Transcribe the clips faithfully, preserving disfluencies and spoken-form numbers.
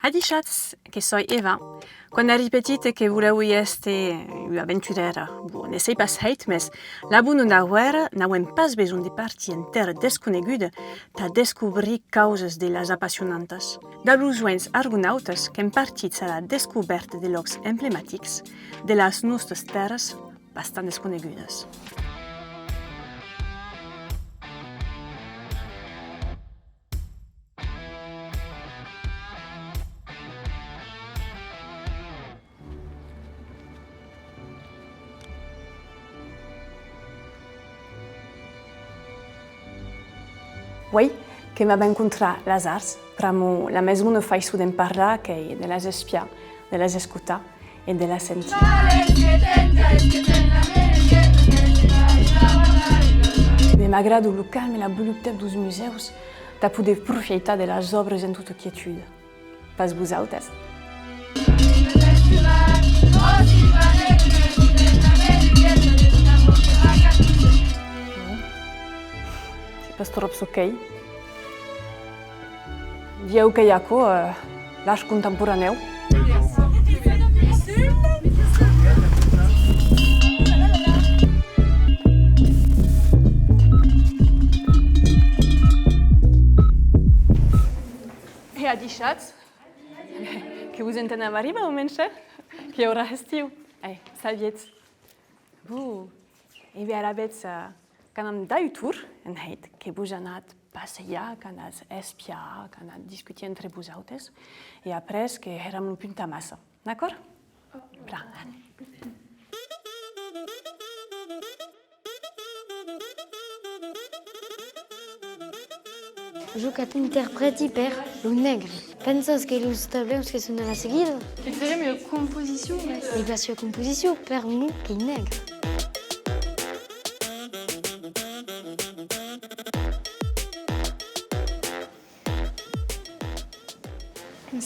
Adishatz, que soi Eva. Quan èri petita que volèvi èster ua aventurèra, bon, ne sèi pas hèit, mès l'abon d'una guèrra n'auem pas besonh de partir en tèrra desconeguda tà descobrir causas de las apassionantas. Dab los joens argonautas qu'èm partits a la descobèrta de lòcs emblematics de las nòstas tèrras bastant desconegudas. Uei, que m'avem encontrat las arts, pr'amor la mès bona faiçon de'n parlar qu'ei de las espiar, de las escotar e de las sentir. Me m'agrada lo calme e la voluptat deus musèus tà poder profieitar de las òbras en tota quietuda. Pas vosautes? Sèi pas tròp çò qu'ei. Dilhèu qu'ei aquò, eh, l'art contemporanèu. E adishatz, que vos entenam arribar, au mensh, eh? Qu'ei aura hestiu. Ei, sabietz. Bon. E ben, alavetz, eh, qu'anam dar un torn en hèit, que vos anatz passejar, qu'anatz espiar, qu'anatz discutir entre vosautes, e après que heram lo punt amassa. D'acòrd? Plan, anem. Jo qu'at interprèti per lo negre. Pensas que los tablèus que son a la seguida? Que direm ua composicion, mès. E pas ua composicion, per mor qu'ei negre.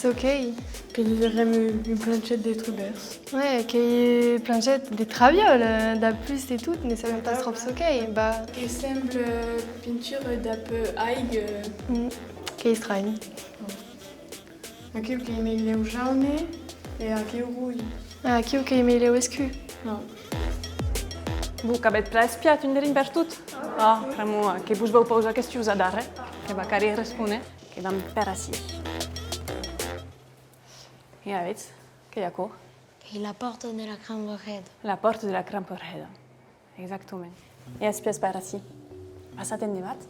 Çò qu'ei? Que li direm un, un planchet de trobèrs. Ouais, qu'ei un planchet de traviòl, eh, dab plus de tot, ne sabem pas tròp çò qu'ei, bah. Que sembla pintura dab aiga. Mm, qu'ei estranh. Aquiu qu'ei meilèu jaune e aquiu roge. Ah, aquiu qu'ei meilèu escur. Non. Bon, qu'avètz plan espiat un drin pertot? Ah, pr'amor, eh, que vos vau pausar questions adara, eh? Que va caler respóner, eh? Que vam per ací. E avètz, qu'ei aquò? Qu'ei la pòrta de la Cramborreda. La pòrta de la Cramborreda, exactament. E espiatz per ací. Passatz en devath.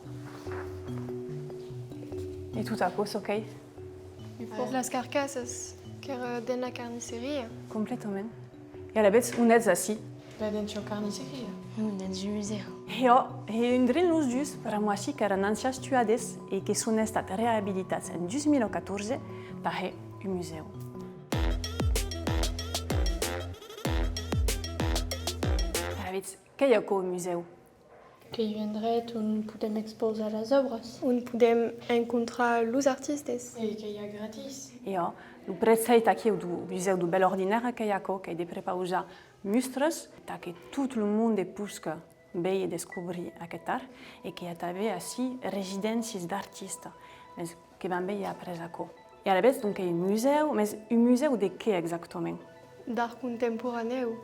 E tot aquò, çò qu'ei? Las carcassas, qu'èra dens la carnisseria. Completament. E alavetz, on ètz ací? Pas dens ua carnisseria. Non, dens un musèu. E òc, e un drin los dus, pr'amor ací qu'èran ancians tuadèrs e que son estats reabilitats en dus mila catorze tà hèr un musèu. Alavetz, qu'ei aquò un musèu? Qu'ei un endret on podem expausar las òbras. On podem encontrar los artistes. E qu'ei a gratis. E òc, lo prètzhèit aquiu deu Musèu deu Bèl Ordinari qu'ei aquò, qu'ei de prepausar mustras tà que tot lo monde posca veir e descobrir aqueth art, e que i a tanben ací residéncies d'artistes. Mès que vam veir après aquò. E alavetz, donc, qu'ei un musèu, mès un musèu de qué exactament? D'art contemporanèu.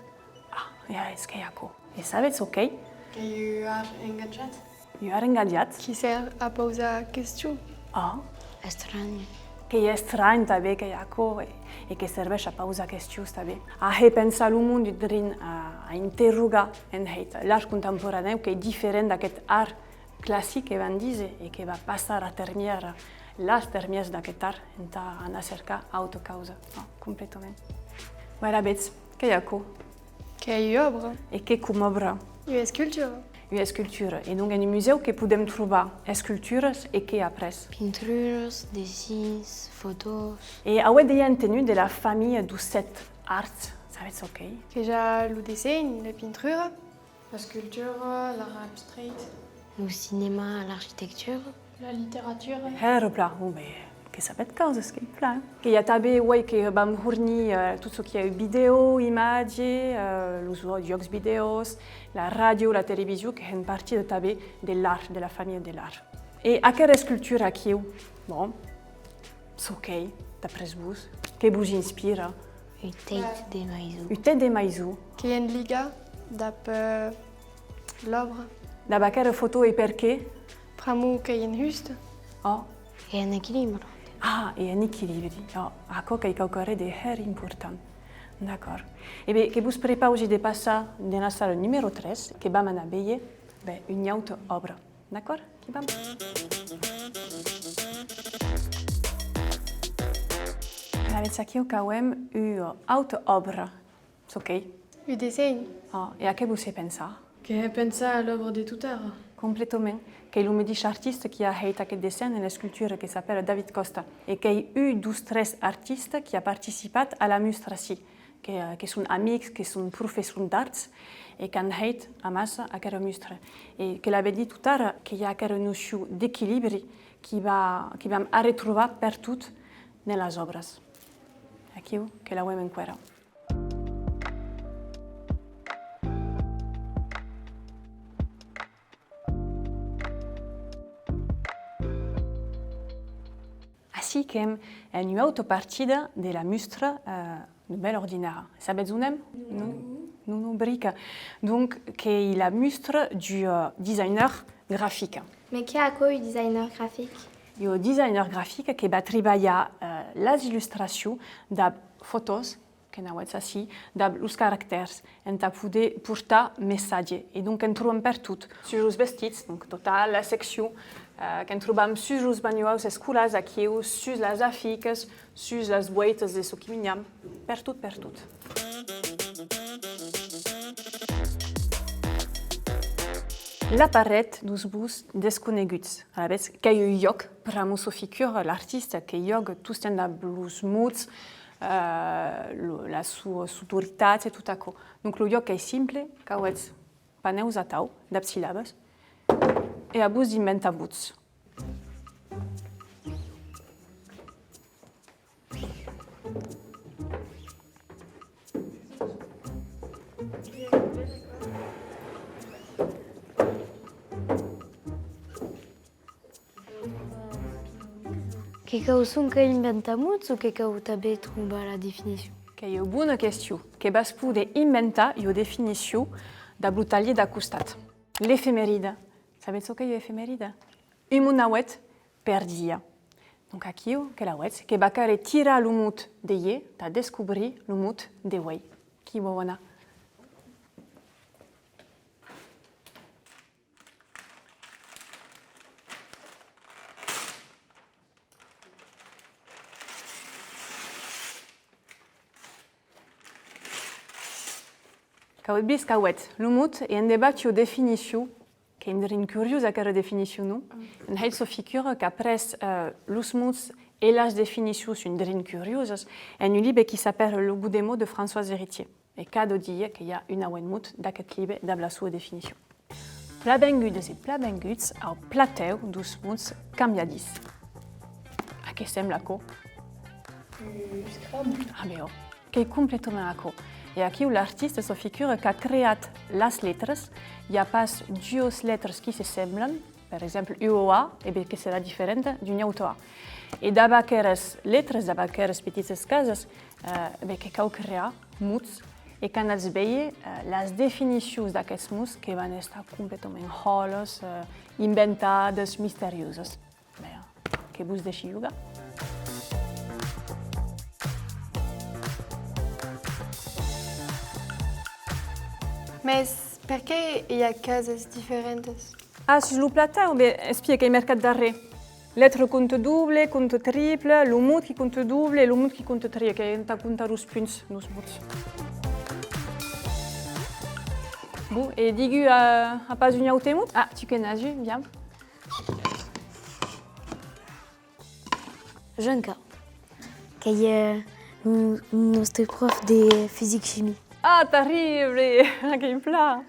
Ah, e alavetz, qu'ei aquò? E sabetz çò qu'ei? Qu'ei un art engatjat. Un art engatjat. Qui sèrv a pausar questions. Ah. Estranh. Qu'ei estranh tanben, qu'ei aquò, e, e que serveish a pausar questions tanben. A hèr pensar lo monde un drin, a, a interrogar en hèit. L'art contemporanèu qu'ei diferent d'aqueth art classic, que vam díser, e que va passar a termièr, las termièrs d'aqueth art entà anar cercar auta causa. Ah, completament. Voilà, vetz, qu'ei aquò. Qu'ei ua òbra. E qu'ei coma òbra? Ua escultura. Ua escultura. E donc, en un musèu que podem trobar esculturas e qué après? Pinturas, dessins, fotòs. E auetz dejà entenut de la familha deus sèt arts, sabetz çò qu'ei? Qu'ei ja lo dessenh, la pintura. L'escultura, l'art abstrèit. Lo cinèma, l'arquitectura. La literatura. Hèra plan, ò, ben, que sabetz causas, qu'ei plan. Que i a tanben, uei, que vam hornir, eh, tot çò qui ei vidèo, imatge, eh, los jo-, jòcs vidèos, la ràdio, la television, que hèn partida tanben de l'art, de la familha de l'art. E aquera escultura aquiu, bon, çò qu'ei, D'après vos, que vos inspira? Un tèit de maison. Un tèit de maison. Qu'ei en liga dab, eh, l'òbra. Dab aquera fotò e perqué? Pr'amor qu'ei en just. Ò. E en equilibri. Ah, e en equilibri. Ò, aquò qu'ei quauquarren de hèra important. D'acòrd. E ben, que vos prepausi de passar dens la sala numèro tres, que vam anar véder, ben, ua auta òbra. D'acòrd? Qu'i vam. Alavetz, aquiu qu'avem ua auta òbra. Çò qu'ei? Un dessenh. Ah, e a qué vos hè pensar? Que hè pensar a l'òbra de Totara. Completament. Qu'ei lo medish artista qui a hèit aqueth dessenh en escultura que s'apèra David Costa. E qu'ei un deus tres artistas qui a participat a la mustra ací. Que, eh, que son amics, que son professors d'arts, e qu'an hèit amassa aquera mustra. E que l'avetz dit totara, que i a aquera nocion d'equilibri qui va, qui vam arretrobar pertot dens las òbras. Aquiu, que l'avem enqüèra. Ací qu'èm en ua auta partida de la mustra, eh, Novel Ordinara. Sabetz on èm? Non? Non, non, brica. Donc, qu'ei la mustra du, eh, designer grafic. Mes qu'ei aquò, un designer grafic? Un designer grafic que va tribalhar, eh, las illustracions dab fotòs, que n'auetz ací, dab los caractèrs, entà poder portar messatge. E donc, en trobam pertot, sus los vestits, donc tota la seccion, eh, que'n trobam sus los manuaus escolars, aquiu, sus las aficas, sus las boèitas de çò qui minjam, pertot, pertot. La paret deus mots desconeguts. Alavetz, qu'ei un jòc, pr'amor çò figura l'artista que jòga tostemp dab los mots, eh, lo, la so, sotoritat e tot aquò. Donc, lo jòc qu'ei simple, qu'auetz panèus atau, dab sillabas, e a vos d'inventar mots. Que cau sonque inventar mots o que cau tanben trobar la definicion? Qu'ei ua bona question. Que vas poder inventar ua definicion dab lo talhièr d'a costat. L'efemerida. Sabetz çò qu'ei ua efemerida? Un mot nauèth per dia. Donc aquiu, que l'auetz, que va caler tirar lo mot de ièr tà descobrir lo mot de uei. Qui vòu anar? Qu'auetz vist, qu'auetz lo mot e en debat ua definicion, qu'ei un drin curiós aquera definicion, non? En hèit çò figura qu'après, eh, los mots e las definicions un drin curiosas, en un libe qui s'apèra Le goût des mots de Françoise Héritier. E cada dia que i a un auet mot d'aqueth libe dab la soa definicion. Plan vengudas e plan venguts au platèu deus mots cambiadís. A qué sembla aquò? Un Scrabble. Ah, ben, ò, qu'ei completament aquò. E aquiu l'artista, çò figura, qu'a creat las letras. I a pas duas letras qui se semblan, per exemple, ua A, e ben que serà diferenta d'una auta A. E dab aqueras letras, dab aqueras petitas casas, eh, ben que cau crear mots e qu'anatz véder, eh, las definicions d'aqueths mots que van estar completament hòlas, eh, inventadas, misteriosas. Ben, que vos dèishi jogar. Mes perqué i a casas diferentas? Ah, sus lo platèu, ben, espia qu'ei mercat darrèr. Letra compta doble, compta triple, lo mot qui compta doble e lo mot qui compta triple, qu'ei entà comptar los punts, los mots. Bon, e digu a, a pas un aute mot? Ah, tu que n'as un, bien. Jean-Claude, qu'ei, eh, lo, lo nòste prof de fisic-chimia. Ah, terrible! Aquel plan!